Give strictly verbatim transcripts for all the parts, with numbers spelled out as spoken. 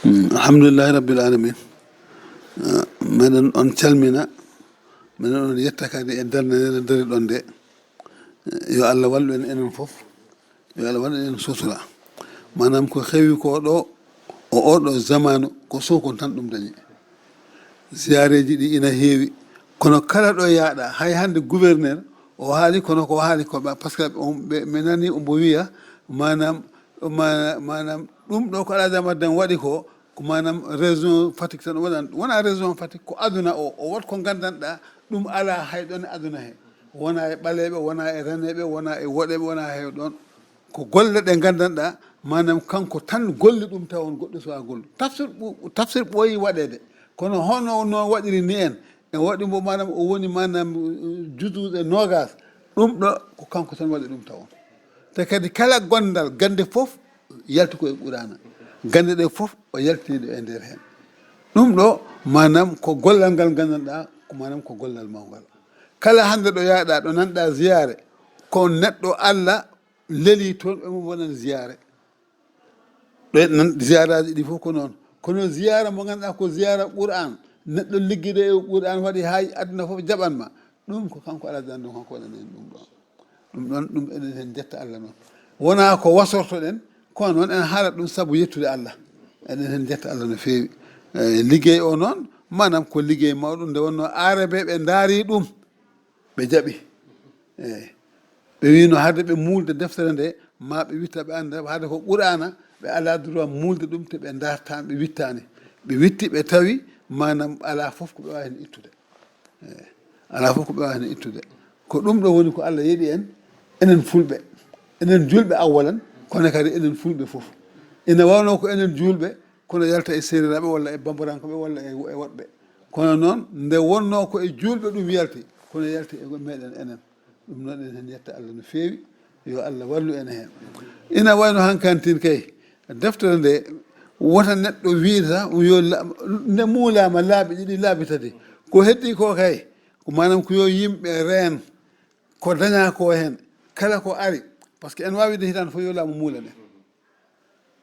Mm, alhamdulillahi rabbil alamin. Eh, meɗen on calmina, meɗen on yetta kadi e darnde nde dariɗon nde. Eh, yo Allah wallu en enen fof, yo Allah waɗan en sutura. Maanaam ko heewi ko ɗo, o oɗo zamanu, ko sokon tan ɗum dañi. Ziyaareeji ɗi ina heewi, kono kala ɗo yaaɗa, hay hannde gouverneur, o haali kono ko haali ko ɓa, parce que on ɓe, mi nani ombo wiya, maanaam, ma-, maanaam ɗum ɗo ko Alhaji Amar Dem waɗi ko, ko maanaam région Fatick tan waɗan, wona région Fatick, ko aduna o, o waɗ ko nganndanɗaa, ɗum alaa hay ɗon e aduna he. Wona e ɓaleeɓe, wona e raneeɓe, wona e woɗeeɓe, wona he ɗon. Ko golle ɗe nganndanɗaa, maanaam kanko tan golli ɗum taw on goɗɗo so a gollu. Tafsir ɓu-, tafsir ɓooyi waɗeede. Kono hono no waɗiri ni en, en waɗi mbo maanaam o woni maanaam, uh, juzuuɗe noogas. Ɗum ɗo ko kanko tan waɗi ɗum taw on. Te kadi kala gondal gannde fof yalti ko e Qur'aana. Gannde ɗe fof o yaltini ɗe e nder heen. Ɗum ɗo maanaam ko gollal ngal nganndanɗaa, ko maanaam ko gollal mawngal. Kala hannde ɗo yaaɗa, ɗo nanɗa ziyaare, ko neɗɗo Allah leli toon ɓe mo wonan ziyaare. Ɗo nan ziyaaraaji ɗi fof ko noon. Kono ziyaara mo ngannduɗaa ko ziyaara Qur'aan, neɗɗo liggiɗo e Qur'aan waɗi haa aduna fof jaɓan ma. Ɗum ko kanko Alhaji Dem ɗum, kanko waɗani en ɗum ɗoon. Ɗum ɗoon, ɗum eɗen heen njetta Allah noon. Wonaa ko wasortoɗen, kono noon en haala ɗum sabu yettude Allah. Eɗen heen njetta Allah no feewi. Eh, liggey o noon, maanaam ko liggey mawɗo, nde wonnoo Aarabe ɓe ndaari ɗum, ɓe jaɓi. Eey. Ɓe wiino hade ɓe muulde deftere nde, ma ɓe witta ɓe annda, hade ko Qur'aana, ɓe alaa droit muulde ɗum te ɓe ndaartaani, ɓe wittaani. Ɓe witti, ɓe tawi, maanaam alaa fof ko ɓe waawi heen ittude. Eey. Alaa fof ko ɓe waawi heen ittude. Ko ɗum ɗo woni ko Allah yeɗi en, enen Fulɓe. Enen Juulɓe awalan, kono kadi enen Fulɓe fof. Ina waawno ko enen Juulɓe, kono yalta e Seeriraaɓe walla e Bambarankooɓe walla e, e woɗɓe. Kono noon, nde wonnoo ko e Juulɓe ɗum yalti, kono yalti e meɗen enen. Ɗum noon, eɗen heen yetta Allah no feewi, yo Allah wallu en heen. Ina wayno hankantin kay, deftere nde, wota neɗɗo wiita, yo la-, nde muulaama laabi ɗiɗi, laabi tati. Ko heddii ko kay, ko maanaam ko yo yimɓe reen, ko dañaa ko heen, kala ko ari, parce que en waawi de hitaande fof yo laamu muula nde.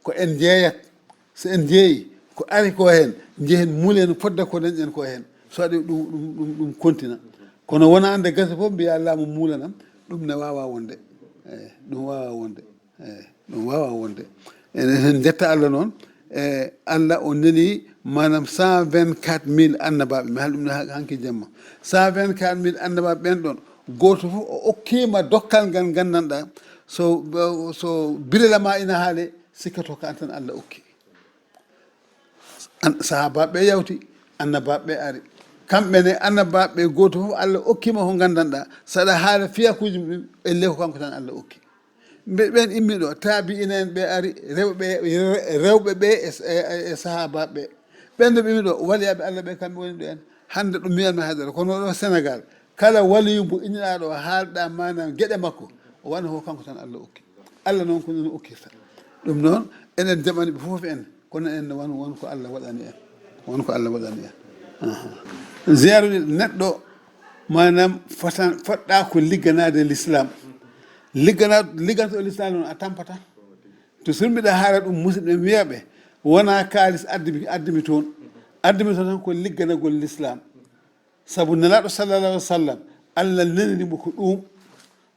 Ko en njeeyat. So en njeeyi, ko ari ko heen, njehen mulen fodde ko dañɗen ko heen. So waɗi ɗum, ɗum, ɗum, ɗum kontina. Kono wona annde gasa fof mbiya laamu muulanam, ɗum ne waawa wonde. Eey, ɗum waawa wonde. Eey, ɗum waawa wonde. Eɗen heen njetta Allah noon. E Allah o neli maanaam cent vingt-quatre mille annabaaɓe. Mi haali ɗum ne ha-, hanki jamma. Cent vingt-quatre mille annabaaɓe ɓen ɗon, gooto fof o okkiima dokkal ngal nganndanɗaa, so, so birela ma ina haale, sikkato ko an tan Allah okki. An-, sahaabaaɓe ɓe yawti, annabaaɓe ɓe ari. Kamɓe ne, annabaaɓe ɓe gooto fof Allah okkiima ko nganndanɗaa. So aɗa haala fiyakuuji muɓɓen, elle ko kanko tan Allah okki. Mbe-, ɓen immi ɗo, taabi'ina en ɓe ari, rewɓe, rewɓe ɓe e, e, e sahaabaaɓe ɓe. Ɓen ɗo ɓe immi ɗo, waliyaaɓe Allah ɓe, kamɓe woni ɗo en. Hannde ɗum mi wiyan ma haydara, kono ɗo Senegal, kala waliyu mbo inniɗaa ɗo, haalɗaa maanaam geɗe makko, o wano ko kanko tan Allah okki. Allah noon ko noon okkirta. Ɗum noon, enen jaɓani ɓe fof en, kono en won, won ko Allah waɗani en. Won ko Allah waɗani en. Aha. Ziyarude neɗɗo, maanaam, fota-, fotɗaa ko ligganaade l'islam. Liggana-, ligganto l'islam noon a tampata. To sur mbiɗa haala ɗum musidɓe, mi wiya ɓe, wonaa kaalis addi mi, addi mi toon. Addi mi toon tan ko ligganagol l'islam. Sabu Nelaaɗo sallallahu alaihi wa sallam, Allah neliri mo ko ɗum.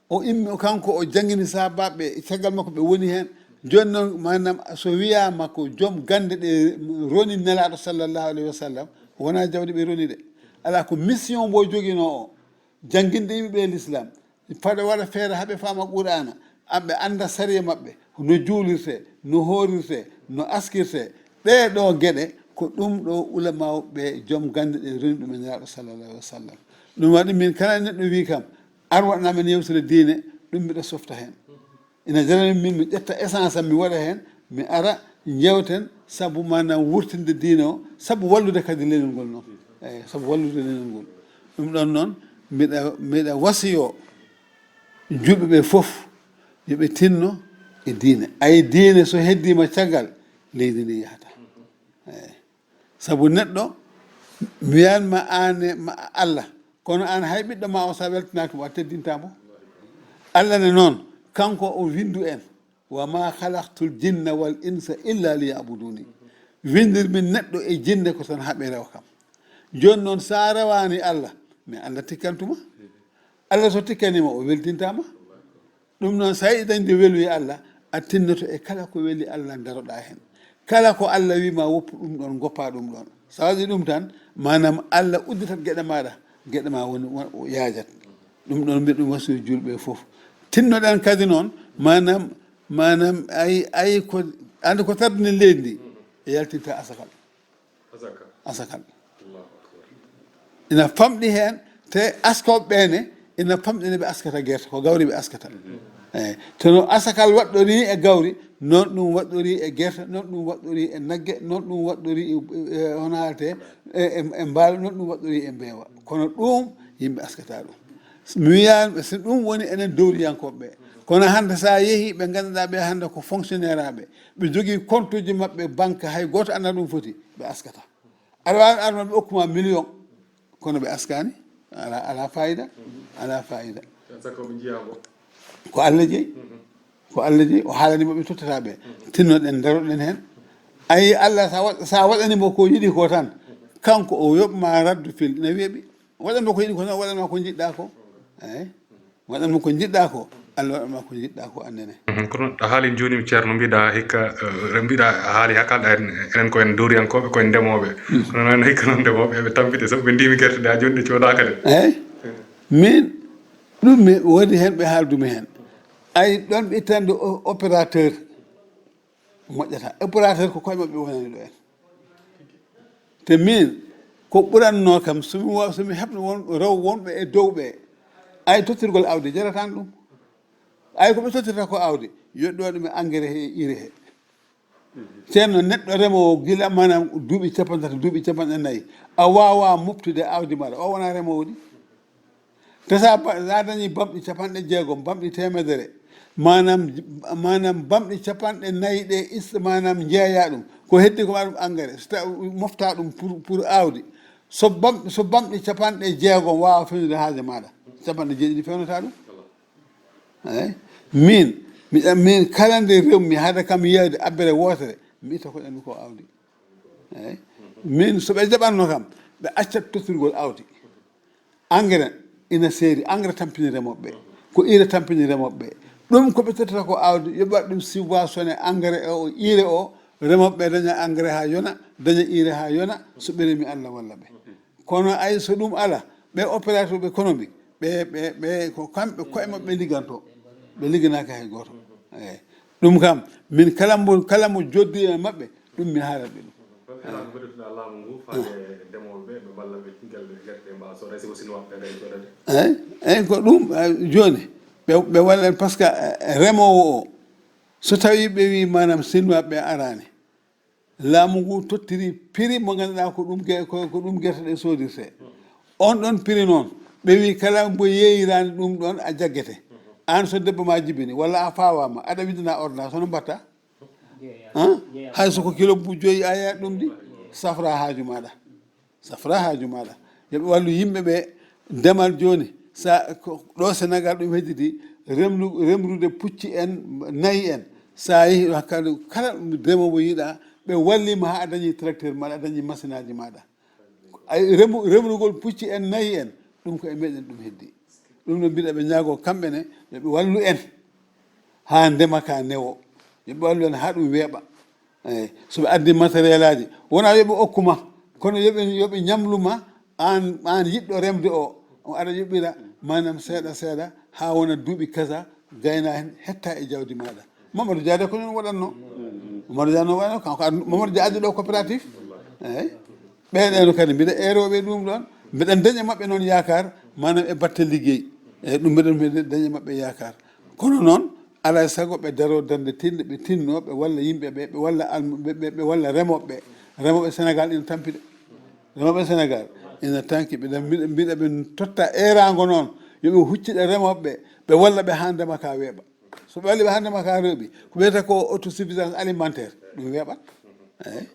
O immi, o kanko, o janngini sahaabaaɓe ɓe, caggal makko ɓe woni heen. Jooni noon, maanaam, so wiyaama ko joom gannde ɗe roni Nelaaɗo sallallahu alaihi wa sallam, wonaa jawdi ɓe roni de. Alaa, ko mission mbo joginoo o, jannginde yimɓe ɓe l'islam. Fada waɗa feere haa ɓe faama Qur'aana, haa ɓe annda sariya maɓɓe, no juulirtee, no hoorirtee, no askirtee. Ɗee ɗoo geɗe, ko ɗum ɗo ulamaaɓe ɓe, joom gannde ɗe roni ɗum e Nelaaɗo sallallahu alaihi wa sallam. Ɗum waɗi min kala neɗɗo wii kam, ar waɗana men yewtere diine, ɗum mbiɗa softa heen. Ina jarani min mi ƴetta essence am mi waɗa heen, mi ara njeewten sabu maanaam wurtinde diine o, sabu wallude kadi leñol ngol noon. Eey, sabu wallude leñol ngol. Ɗum ɗoon noon, mbiɗa, mbiɗa wasiyoo juulɓe ɓe fof, yo ɓe tinno e diine. Ay diine so heddiima caggal, leydi ndi yahata. Eey. Sabu neɗɗo, mi wiyan ma aan e ma Allah, kono aan hay ɓiɗɗo ma o, so a weltanaaki mo, a teddintaa mo. Allah ne noon, kanko o winndu en, "Wa ma khalaqtul jinna wal insa illa liya'buduni." Windir min neɗɗo e jinne ko tan haɓe rewa kam. Jooni noon, so a rewaani Allah, mais Allah tikkantuma. Allah so tikkanima, o weltintama. Ɗum noon, so a yiɗi dañde weluye Allah, a tinnoto e kala ko weli Allah, daroɗa heen. Kala ko Allah wima woppu ɗum ɗon, goppa ɗum ɗon. So a waɗi ɗum tan, maanaam Allah udditat geɗe maɗa, geɗe ma woni, won, o yaajat. Ɗum ɗon mbiɗa ɗum wasiyo julɓe fof. Tinnoɗen kadi noon, maanaam, maanaam ay, ay ko, andi ko tardini leydi ndi, e yaltinta asakal. Asakal. Ina famɗi heen, te askooɓe ɓee ne, ina famɗi ne ɓe askata gerte, ko gawri ɓe askata. Eyi, te no asakal waɗɗori e gawri, noon ɗum waɗɗori e gerte, noon ɗum waɗɗori e nagge, noon ɗum waɗɗori e, e, hono haalte, e, e, e mbaalo, noon ɗum waɗɗori e mbeewa. Kono ɗum, yimɓe askata ɗum. Mi wiyan, so ɗum woni enen dowriyankooɓe ɓe. Kono hannde, so a yehi, ɓe ngannduɗaa ɓe hannde ko fonctionnaire aɓe, ɓe jogii compte uji maɓɓe banque, hay gooto anndaa ɗum foti, ɓe askata. Aɗa waawi arno ɓe okkuma million, kono ɓe askani, ala, ala fayida, ala fayida. Ko Allah jeyi, ko Allah jeyi, o haalani maɓe tottata ɓe. Tinnoɗen, daroɗen heen. Ayi, Allah sa wa-, sa waɗani mo ko yiɗi ko tan, kanko o yoɓma raddu fil, ina weeɓi. Waɗanma ko yiɗi ko tan, waɗanma ko jiɗɗa ko. Eyi. Waɗanma ko jiɗɗa ko, Allah waɗanma ko jiɗɗa ko, annene. Mhm. Kono a haali jooni, Ceerno, mbiɗa hikka, eh, mbiɗa a haali haka, enen ko en dowriyankooɓe, ko en ndemooɓe. Mm. Kono noon hikka noon ndemooɓe eɓe tampiti, sabu ɓe ndimi gerte ɗe, haa jooni ɗe coodaaka de. Eyi. Min, ɗum mi woodi heen ɓe haaldumi heen. Ay, ɗon ɓe ittande o-, opérateur. Moƴƴata. Opérateur ko koye maɓɓe wonani ɗo en. Te min, ko ɓuranno kam, so mi wa-, so mi heɓno won, rew wonɓe e dow ɓe, ay tottirgol awdi jaratan ɗum. Ay ko ɓe tottirta ko awdi, yo ɓe waɗu ɗum e engrais he e urée he. Ceerno, neɗɗo remoowo gila, maanaam, duuɓi capanɗe tati, duuɓi capanɗe nayi, a waawaa moftude awdi maɗa, o wonaa remoowo di. Te sa ba-, sa dañi bamɗi capanɗe jeegom, bamɗi teemedere, maanaam, maanaam bamɗi capanɗe nayi ɗe is-, maanaam, njeeya ɗum. Ko heddi ko waɗa ɗum engrais, so ta-, mofta ɗum pour, pour awdi. So bam-, so bamɗi capanɗe jeegom waawa fewnude haaje maɗa, capanɗe jeeɗiɗi fewnata ɗum. Eyi. Min, mi, min kala nde rewmi, hade kam yeeyde abbere wootere, mi itta ko ƴammi ko awdi. Eyi. Min, so ɓe jaɓanno kam, ɓe accat tottirgol awdi. Engrais ina seeri, engrais tampini remooɓe ɓe. Ko urée tampini remooɓe ɓe. Ɗum ko ɓe tottata ko awdi, yo ɓe waɗ ɗum subventionné, engrais o, urée o, remooɓe ɓe daña engrais haa yona, daña urée haa yona, so ɓe remi Allah walla ɓe. Kono ay so ɗum ala, ɓe opérateur ɓe économique, ɓe, ɓe, ɓe ko kamɓe koye maɓɓe ɓe ligganto, ɓe ligganaaka hay gooto. Eyi. Ɗum kam, min kala mbo, kala mo joddi e maɓɓe, ɗum mi haalat ɓe ɗum. Hol elaade mbaɗirtuɗaa laamu ngu faade e ndemooɓe ɓe, ɓe mballa ɓe ciggal ɓe gerte ɗe mbaawa soodde, si ko Sinwaaɓe ɓe dañi soodde? Eyi, eyi, ko ɗum, eh, jooni, ɓe, ɓe walla en, parce que, eh, remoowo o, so tawii ɓe wii, maanaam, Sinwaaɓe ɓe araani, laamu ngu tottiri prix mo ngannduɗaa ko ɗum ge-, ko, ko ɗum gerte ɗe soodirtee. On ɗon prix noon, ɓe wii, kala mbo yeeyiraani ɗum ɗon, a jaggete. Aan, so debbo ma jibini, walla a faawaama, aɗa winndana ordonnance, hono mbaɗta? Han? Hay so ko kilo bu-, joyi a yeeyat ɗum di, safra haaju maɗa. Safra haaju maɗa. Yo ɓe wallu yimɓe ɓe, demal jooni, sa ko, ɗo Senegal ɗum hedditi, remru-, remrude pucci en, nayi en. Sa yehi hakkadi, kala remoowo yiɗa, ɓe wallima haa a dañi tracteur maɗa, a dañi machine aji maɗa. Ay, remu-, remrugol pucci en, nayi en, ɗum ko e meɗen ɗum heddi. Ɗum no mbiɗa ɓe ñaago kamɓe ne, yo ɓe wallu en haa ndema ka newo. Yo ɓe wallu en haa ɗum weeɓa. Eyi, so ɓe addi matériel aji, wona yo ɓe okku ma, kono yo ɓe, yo ɓe ñamlu ma, aan, aan yiɗɗo remde o, o aɗa yoɓira, maanaam, seeɗa seeɗa, haa wona duuɓi kasa, gayna heen, hetta e jawdi maɗa. Mamadou Dia de ko noon waɗatno. Mamadou Dia noon waɗatno, kanko ad-, Mamadou Dia addi ɗo coopérative. Eyi. Ɓeɗe no kadi mbiɗa eeroɓe ɗum ɗon, mbiɗa daña maɓɓe noon yaakaar, maanaam e batte liggey. Eyi, ɗum mbiɗa, mbiɗa daña maɓɓe yaakaar. Kono noon, alaa e sago ɓe daro darnde tinde, ɓe tinno, ɓe walla yimɓe ɓe, ɓe walla almu-, ɓe, ɓe, ɓe walla remooɓe ɓe. Remooɓe Senegal ina tampi de. Remooɓe Senegal ina tanki, mbiɗa, mbiɗa, mbiɗa ɓe totta eeraango noon, yo ɓe huccita remooɓe ɓe, ɓe walla ɓe haa ndema ka weeɓa. So ɓe walli ɓe haa ndema ka weeɓi, ko wiyata ko autosuffisance alimentaire, ɗum weeɓat. Eyi.